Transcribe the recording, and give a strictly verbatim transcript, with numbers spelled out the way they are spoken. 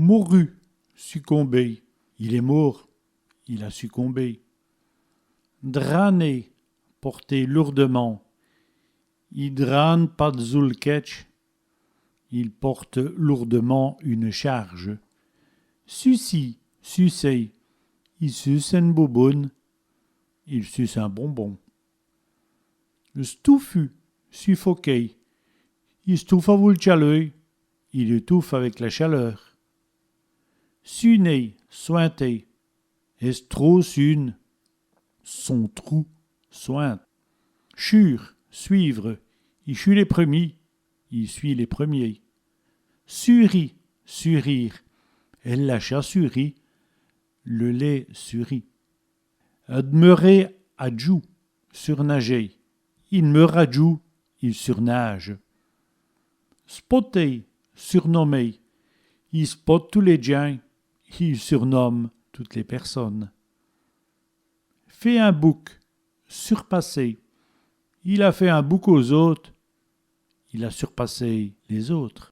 Moru, succomber. Il èst mort, il a succombé. Draner, porter lourdement. I drane pa-d'zos l' quètche. Il porte lourdement une charge. Suci, sucer. I suce ène bouboune. Il suce un bonbon. Stofu, suffoquer. I stofe avou l' tchaleû. Il étouffe avec la chaleur. Suner, suinter. Ès' trô sune. Son trou suinte. Chûre, suivre. I chût lès prumîs. Il suit les premiers. Sûri, surir. Èl lachat sûrit. Le lait surit. D'meurer a djoûs, surnager. I d'meure a djoûs, il surnage. Spoter, surnommer. I spote tous lès djins, il surnomme toutes les personnes. Fé in bouc, surpasser. Il a fét in bouc aus-ôtes, il a surpassé les autres.